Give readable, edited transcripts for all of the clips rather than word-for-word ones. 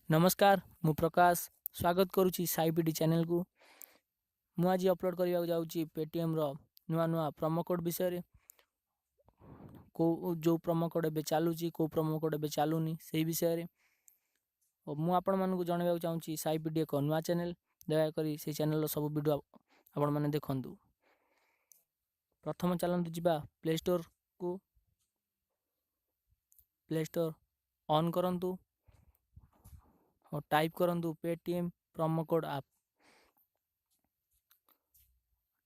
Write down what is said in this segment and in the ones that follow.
ନମସ୍କାର, ମୁଁ ପ୍ରକାଶ ସ୍ୱାଗତ କରୁଛି ସାଇ ପିଡି ଚ୍ୟାନେଲକୁ। ମୁଁ ଆଜି ଅପଲୋଡ଼ କରିବାକୁ ଯାଉଛି ପେଟିଏମ୍ର ନୂଆ ନୂଆ ପ୍ରୋମୋ କୋଡ଼୍ ବିଷୟରେ। କେଉଁ ଯେଉଁ ପ୍ରୋମୋ କୋଡ଼୍ ଏବେ ଚାଲୁଛି, କେଉଁ ପ୍ରୋମୋ କୋଡ଼୍ ଏବେ ଚାଲୁନି ସେଇ ବିଷୟରେ। ଓ ମୁଁ ଆପଣମାନଙ୍କୁ ଜଣାଇବାକୁ ଚାହୁଁଛି, ସାଇ ପିଡି ଏକ ନୂଆ ଚ୍ୟାନେଲ। ଦୟାକରି ସେଇ ଚ୍ୟାନେଲର ସବୁ ଭିଡ଼ିଓ ଆପଣମାନେ ଦେଖନ୍ତୁ। ପ୍ରଥମ ଚାଲନ୍ତୁ ଯିବା ପ୍ଲେ ଷ୍ଟୋରକୁ। ପ୍ଲେ ଷ୍ଟୋର ଅନ୍ କରନ୍ତୁ ଓ ଟାଇପ୍ କରନ୍ତୁ Paytm promo code app.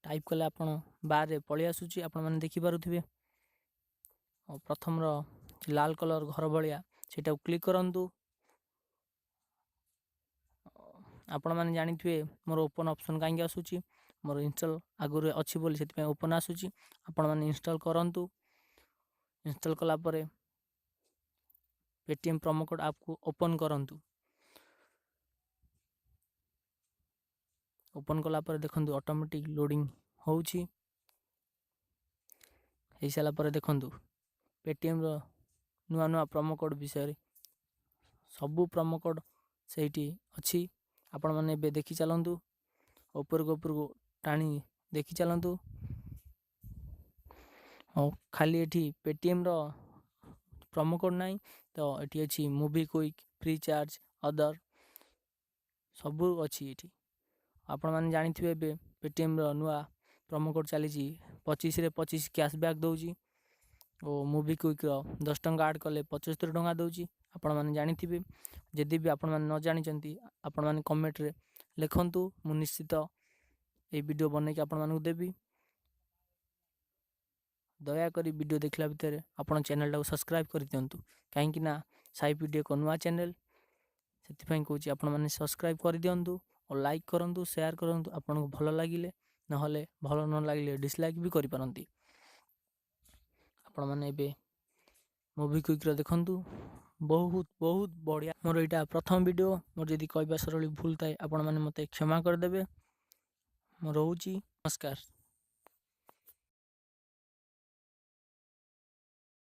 Type କଲେ ଆପଣ ବାରରେ ପଳେଇ ଆସୁଛି, ଆପଣମାନେ ଦେଖିପାରୁଥିବେ। ଆଉ ପ୍ରଥମର ଲାଲ କଲର୍ ଘର ଭଳିଆ, ସେଇଟାକୁ କ୍ଲିକ୍ କରନ୍ତୁ। ଆପଣମାନେ ଜାଣିଥିବେ ମୋର ଓପନ୍ ଅପସନ୍ କାହିଁକି ଆସୁଛି। ମୋର ଇନଷ୍ଟଲ୍ ଆଗରୁ ଅଛି ବୋଲି ସେଥିପାଇଁ ଓପନ୍ ଆସୁଛି। ଆପଣମାନେ ଇନଷ୍ଟଲ୍ କରନ୍ତୁ। ଇନଷ୍ଟଲ୍ କଲା ପରେ ପେଟିଏମ୍ ପ୍ରୋମୋ କୋଡ଼୍ ଆପ୍କୁ ଓପନ୍ କରନ୍ତୁ। ଓପନ୍ କଲା ପରେ ଦେଖନ୍ତୁ ଅଟୋମେଟିକ୍ ଲୋଡ଼ିଂ ହେଉଛି। ହେଇସାରିଲା ପରେ ଦେଖନ୍ତୁ ପେଟିଏମ୍ର ନୂଆ ନୂଆ ପ୍ରୋମୋ କୋଡ଼୍ ବିଷୟରେ ସବୁ ପ୍ରୋମୋ କୋଡ଼୍ ସେଇଠି ଅଛି। ଆପଣମାନେ ଏବେ ଦେଖି ଚାଲନ୍ତୁ, ଉପରକୁ ଉପରକୁ ଟାଣି ଦେଖି ଚାଲନ୍ତୁ। ଆଉ ଖାଲି ଏଠି ପେଟିଏମ୍ର ପ୍ରୋମୋ କୋଡ଼୍ ନାହିଁ ତ, ଏଠି ଅଛି ମୋବିକ୍ୱିକ୍, ଫ୍ରି ଚାର୍ଜ, ଅଦର ସବୁ ଅଛି ଏଠି। ଆପଣମାନେ ଜାଣିଥିବେ ଏବେ ପେଟିଏମ୍ର ନୂଆ ପ୍ରୋମୋ କୋଡ଼୍ ଚାଲିଛି, 25ରେ 25 କ୍ୟାସବ୍ୟାକ୍ ଦେଉଛି ଓ ମୋବିକ୍ୱିକ୍ର 10 ଟଙ୍କା ଆଡ଼୍ କଲେ 75 ଟଙ୍କା ଦେଉଛି। ଆପଣମାନେ ଜାଣିଥିବେ। ଯଦି ବି ଆପଣମାନେ ନ ଜାଣିଛନ୍ତି, ଆପଣମାନେ କମେଣ୍ଟରେ ଲେଖନ୍ତୁ, ମୁଁ ନିଶ୍ଚିତ ଏଇ ଭିଡ଼ିଓ ବନେଇକି ଆପଣମାନଙ୍କୁ ଦେବି। ଦୟାକରି ଭିଡ଼ିଓ ଦେଖିଲା ଭିତରେ ଆପଣ ଚ୍ୟାନେଲଟାକୁ ସବସ୍କ୍ରାଇବ୍ କରିଦିଅନ୍ତୁ, କାହିଁକି ନା ସାଇ ପିଡି ଏକ ନୂଆ ଚ୍ୟାନେଲ। ସେଥିପାଇଁ କହୁଛି ଆପଣମାନେ ସବସ୍କ୍ରାଇବ୍ କରିଦିଅନ୍ତୁ ଓ ଲାଇକ୍ କରନ୍ତୁ, ସେୟାର କରନ୍ତୁ ଆପଣଙ୍କୁ ଭଲ ଲାଗିଲେ। ନହେଲେ ଭଲ ନ ଲାଗିଲେ ଡିସଲାଇକ୍ ବି କରିପାରନ୍ତି। ଆପଣମାନେ ଏବେ ମୋବିକ୍ୱିକ୍ର ଦେଖନ୍ତୁ, ବହୁତ ବହୁତ ବଢ଼ିଆ। ମୋର ଏଇଟା ପ୍ରଥମ ଭିଡ଼ିଓ। ମୋର ଯଦି କହିବା ସରଳି ଭୁଲ ଥାଏ, ଆପଣମାନେ ମୋତେ କ୍ଷମା କରିଦେବେ। ମୁଁ ରହୁଛି, ନମସ୍କାର।